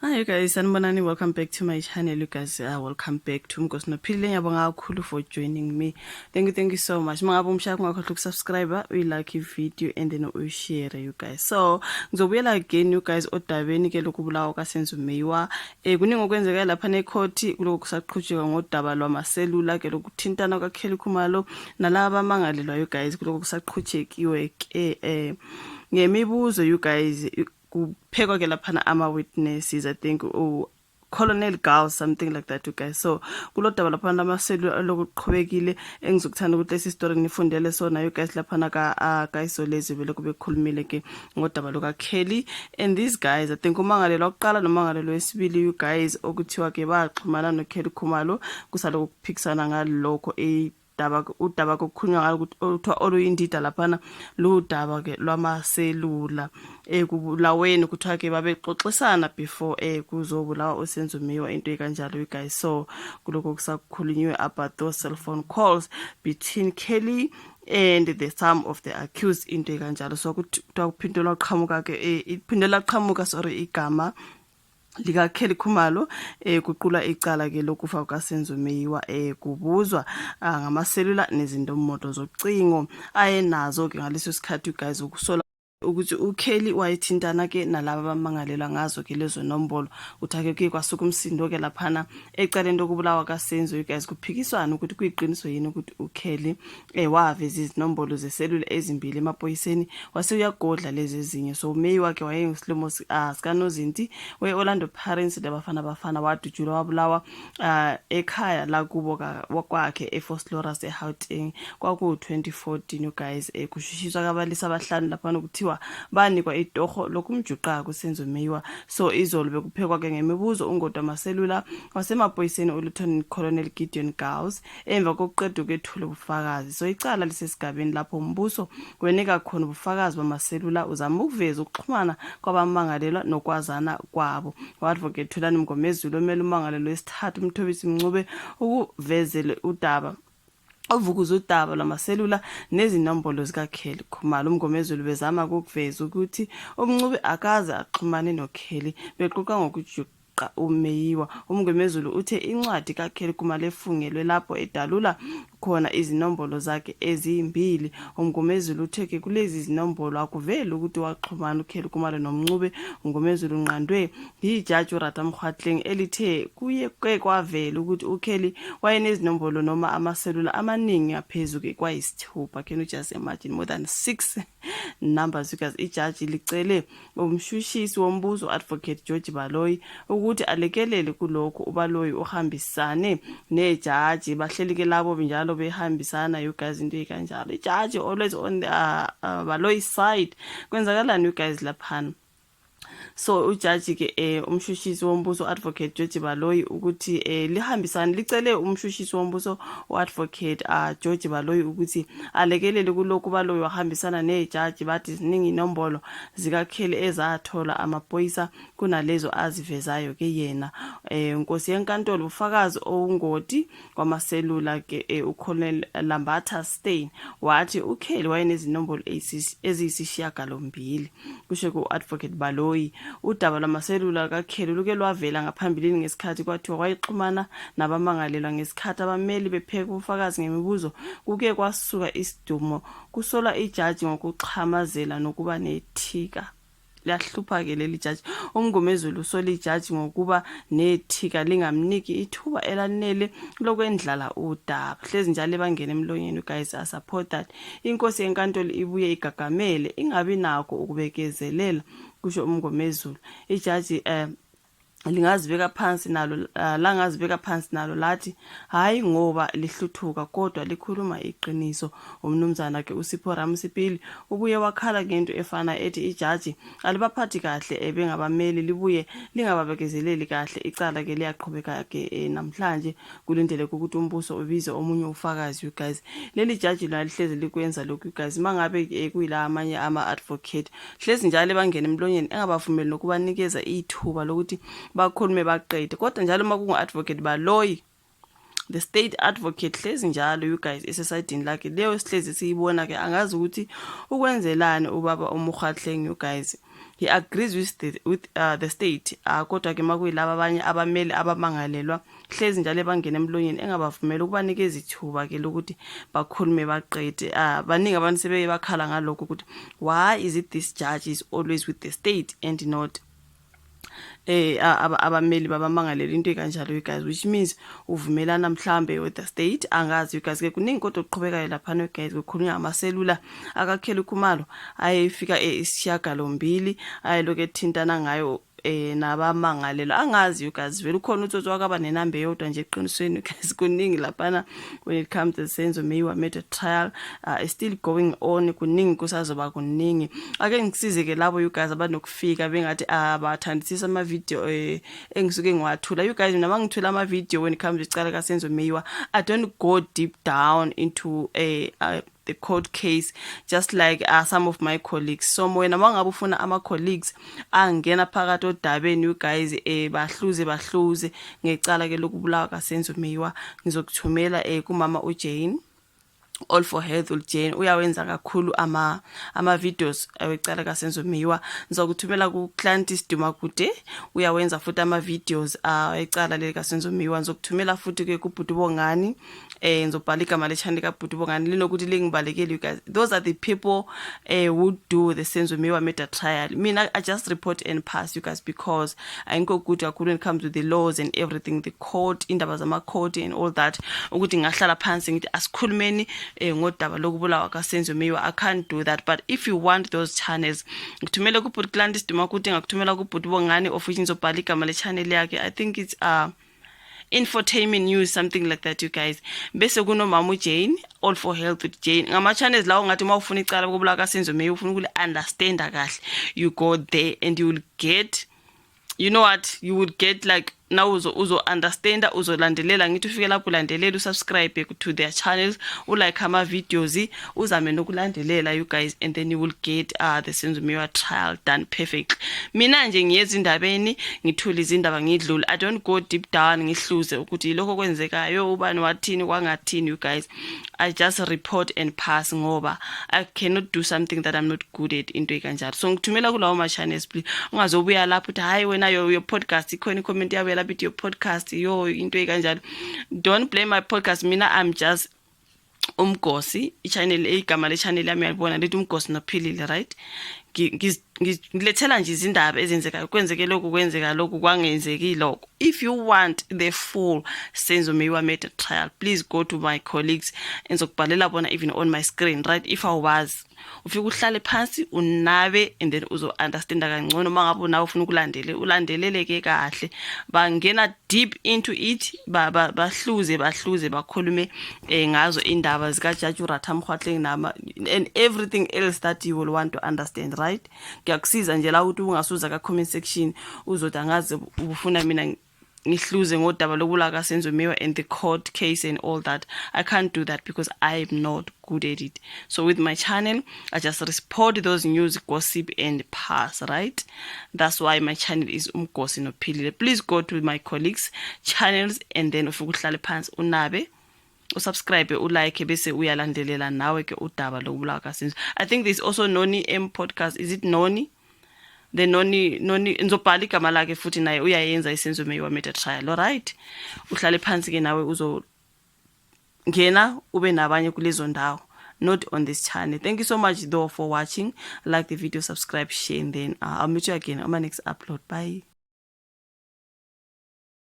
Hi you guys, sanibonani. Welcome back to my channel, you guys. Welcome back to Mkosi Nophilile. Ngiyabonga kakhulu for joining me. Thank you, thank you so much. Mangabe umshaya, ungakhohlwa ukusubscribe, uyilike i-video and then uyishare, you guys. So, ngizobuyela again, you guys, odabeni ke lokubulawa kaSenzo Meyiwa. Kuningi okwenzeka lapha necourt kuloko kusaqhutshekwa ngodaba lwamaselula ke lokuthintana kwaKelly Khumalo nalaba abamangalelwa, you guys, kuloko kusaqhutshekiwe ke ngemibuzo, you guys. Kuphekwa ke laphana ama-witnesses, I think Colonel Gao, something like that, you guys. So kulodaba laphana lamaselula lokuqhubekile, engizokuthanda ukuthi lesi story nifundele sona, you guys, laphana ka kaIsolezwe vele kube khulumile ke ngodaba luka Kelly and these guys. I think umangalelwa wokuqala nomangalelwa wesibili, you guys, okuthiwa ke baxhumana no Kelly Khumalo, kusaloku kuphikisana ngalokho daba, udaba kokukhulunywa ngalo ukuthi kuthiwa oluyindida laphana ludaba ke lwamaselula ekubulaweni. Kuthiwa ke babexoxisana before kuzobulawa uSenzo Meyiwa, into ekanjalo, you guys. So kuloko kusakhulunyiwe about those cell phone calls between Kelly and the some of the accused, into ekanjalo. So kuthiwa kuphindelwa qhamuka ke iphindela qhamuka, sorry, igama lika Kelly Khumalo kuqula icala ke lokufa kukaSenzo Meyiwa, kubuzwa ngamaselula nezindomoto zocingo ayenazo ke ngaleso sikhathi, guys, ukusola ukuthi uKelly wayethintana ke nalaba abamangalelwa ngazo ke lezo nombolo. Uthi ke kwasuka umsindo ke laphana ecaleni lokubulawa kaSenzo, you guys, kuphikiswana ukuthi kuyiqiniso yini ukuthi uKelly waveza izinombolo zeselula ezimbili emaphoyiseni wase uyagodla lezi ezinye. So uMeyiwa ke wayengusilomo sikanozinti we-Orlando Pirates labafana bafana, wadutshulwa wabulawa ekhaya lakubo kwakhe eVosloorus eGauteng, kwaku-2014, you guys. Kushushiswa kabalisa abahlanu laphana kuthiwa banikwa itoho lokumjuqa kuSenzo Meyiwa. So izolo bekuphekwa ke ngemibuzo ungoti wamaselula wasemaphoyiseni uLieutenant Colonel Gideon Gauss emva kokuqeda ukwethula ubufakazi. So icala lisesigabeni lapho umbuso wenika khona ubufakazi bamaselula, uzama ukuveza ukuxhumana kwabamangalelwa nokwazana kwabo. U-Advocate Thulani Mngomezulu omele umangalelo wesithathu uMthobisi Mncube ukuvezele udaba ovukuza udaba lwamaselula nezinombolo zikaKelly Khumalo. UMngomezulu bezama ukuveza ukuthi uMncube akaze axhumane noKelly bequqa ngokujuqa uMeyiwa. UMngomezulu uthe incwadi kaKelly Khumalo efungelwe lapho edalula khona izinombolo zakhe ezimbili. UMngomezulu uthe ke kulezi zinombolo akuveli ukuthi waxhumana uKelly Khumalo noMncube. UMngomezulu unqandwe yijaji uRatha Mokgoatlheng elithe kuye ke kwavela ukuthi uKelly wayenezinombolo noma amaselula amaningi aphezu ke kwayisithupha. Can you just imagine, more than six numbers, you guys? Ijaji licele umshushisi wombuso, Advocate George Baloyi, ukuthi alekelele kulokhu. UBaloyi uhambisane nejaji, bahleli ke labo njalo behambisana, you guys, into ekanjalo. Ijaji always on the Baloyi side. Kwenzakalani, you guys, laphana? So ujaji ke umshushisi wombuso, Advocate George Baloyi, ukuthi lihambisane, licele umshushisi wombuso uAdvocate George Baloyi ukuthi alekelele kulokhu. Baloyi wahambisana nejaji, bathi ziningi inombolo zikaKelly ezathola amaphoyisa kunalezo azivezayo ke yena. Nkosi yenkantolo, ufakazi owungoti kwamaselula ke uColonel Lambatha Stein wathi uKelly wayenezinombolo eziyisishiyagalombili, kusho ku-Advocate Baloyi. Udaba lwamaselula kaKelly luke lwavela ngaphambilini ngesikhathi kwathiwa wayexhumana nabamangalelwa. Ngesikhathi abameli bepheka ubufakazi ngemibuzo, kuke kwasuka isidumo kusolwa ijaji ngokuxhamazela nokuba nethika. Liyahlupha-ke leli jaji. UMngomezulu usola ijaji ngokuba nethika, lingamniki ithuba elanele lokwendlala udaba, hlezi njalo ebangena emlonyeni. Guys, I support that. Inkosi yenkantolo ibuye igagamele, ingabi nakho ukubekezelela, kusho uMngomezulu. Ijaji lingazibeka phansi nalo, langazibeka phansi nalo, lathi hayi ngoba lihluthuka kodwa likhuluma iqiniso. Umnumzana ke uSipho Ramosepele ubuye wakhala ngento efana, ethi ijaji alibaphathi kahle ebengabameli, libuye lingababekezeleli kahle. Icala ke liyaqhubeka ke namhlanje kulindeleke ukuthi umbuso ubize omunye ufakazi, you guys. Leli jaji lona lihlezi likwenza lokhu, you guys. Mangabe kuyila amanye ama-advocate hlezi njalo bangena emlonyeni, engabavumeli nokubanikeza ithuba lokuthi bakhulume baqede, kodwa njalo uma kungu-Advocate Baloyi, the state advocate, hlezi njalo, you guys, esesayidini lakhe leyo sihlezi siyibona ke. Angazi ukuthi ukwenzelani ubaba uMokgoatlheng, you guys. He agrees with the state, kodwa ke makuyilaba abanye abameli abamangalelwa, hlezi njalo ebangena emlonyeni, engabavumeli ukubanikeza ithuba ke lokuthi bakhulume baqede. Baningi abantu sebeye bakhala ngalokho ukuthi why is it this judge is always with the state and not abameli babamangalela, into ekanjalo, you guys, which means uvumelana mhlambe with the state, angazi, you guys. Ke kuningi kodwa okuqhubekayo laphana, guys. Kukhulunywa amaselula akaKelly Khumalo ayefika isishiyagalombili, ayelokhu ethintana ngayo nabamangalelwa, angazi, you guys. Vele ukhona utsotsi wakaba nenamba eyodwa nje eqinisweni, you guys. Kuningi laphana when it comes to Senzo Meyiwa murder trial, is still going on. Kuningi, kusazoba kuningi. Ake ngisize ke labo, you guys, abanokufika bengathi abathandisisa ama video engisuke ngiwathula, you guys. Mina mangithula ama video when it comes to icala kaSenzo Meyiwa, I don't go deep down into a the court case just like some of my colleagues. So wena mangabe ufuna ama colleagues angena phakathi odabeni, you guys, bahluze bahluze ngecala ke lokubulawa kaSenzo Meyiwa, ngizokuthumela kumama uJane, All for Health with Jane. Uyawenza kakhulu ama videos awecala kaSenzo Meyiwa. Ngizokuthumela ku Clantis Dumakude, uyawenza futhi ama videos awecala leli kaSenzo Meyiwa. Ngizokuthumela futhi ke kuBhuti Bongani, ngizobhala igama le channel kaBhuti Bongani linokuthi lingibalekele. You guys, those are the people who do the Senzo Meyiwa murder trial. Mina, I just report and pass, you guys, because ayikho good kakhulu when it comes to the laws and everything, the court, indaba zama court and all that, ukuthi ngahlala phansi ngithi asikhulumeni ngodaba lokubulawa kaSenzo Meyiwa. I can't do that. But if you want those channels, ngithumele kuBhuti Clandis Dumakude, ngakuthumela kuBhuti Bongani, of which ngizobhala igama le channel yakhe. I think it's Infotainment News, something like that, you guys. Bese kunomama uJane, All for Health with Jane. Ngama channels lawo ngathi uma ufuna icala lokubulawa kaSenzo Meyiwa, ufuna ukuli understanda kahle, you go there and you will get, you know what, you would get like now uzo understanda, uzolandelela. Ngithi ufike lapho ulandelela, usubscribe to their channels, ulike ama videos, uzame nokulandelela, you guys, and then you will get the Senzo Meyiwa trial done perfectly. Mina nje ngiyeza indabeni, ngithula izindaba, ngidlule. I don't go deep down ngihluze ukuthi lokho kwenzekayo, ubani wathini, kwangathini. You guys, I just report and pass ngoba I cannot do something that I'm not good at, into ekanjalo. So ngithumela kulawo ma channels, please. Ungazobuya lapho uthi, "Hayi wena, your podcast." Ikhona i-comment yabuya lapho ithi, "Your podcast," yo, into ekanjalo. Don't blame my podcast. Mina, I'm just Umgosi. I-channel, igama le-channel yami yalibona, lithi Umgosi Nophilile, right? Ngilethela nje izindaba ezenzekayo, kwenzeke lokhu, kwenzeka lokhu, kwangenzeki lokho. If you want the full Senzo Meyiwa murder trial, please go to my colleagues, engizokubhalela bona even on my screen, right? If awazi, ufike uhlale phansi unabe and then uzo understanda kangcono. Uma ngabe nawe ufuna ukulandele, ulandeleleke kahle, bangena deep into it, bahluze bahluze, bakhulume ngazo indaba zika Judge uRatha Mokgoatlheng nama and everything else that you will want to understand, right? Ngiyakusiza nje la ukuthi ungasuza ka comment section uzothi angazi ubufuna mina ngihluze ngodaba lokubulawa kaSenzo Meyiwa and the court case and all that. I can't do that because I'm not good at it. So with my channel, I just report those news, gossip and pass, right? That's why my channel is Umgosi Nophilile. Please go to my colleagues' channels and then ufike uhlale phansi, unabe, usubscribe, ulike, bese uyalandelela nawe ke udaba lokubulawa kaSenzo. I think there's also Noni M Podcast. Is it Noni? The Noni, Noni, ngizobhala igama lakhe futhi, naye uyayenza iSenzo Meyiwa murder trial. Alright, uhlale phansi ke nawe, uzo ngena ube nabanye kulezo ndawo, not on this channel. Thank you so much though for watching. Like the video, subscribe, share, and then I'll meet you again on my next upload. Bye.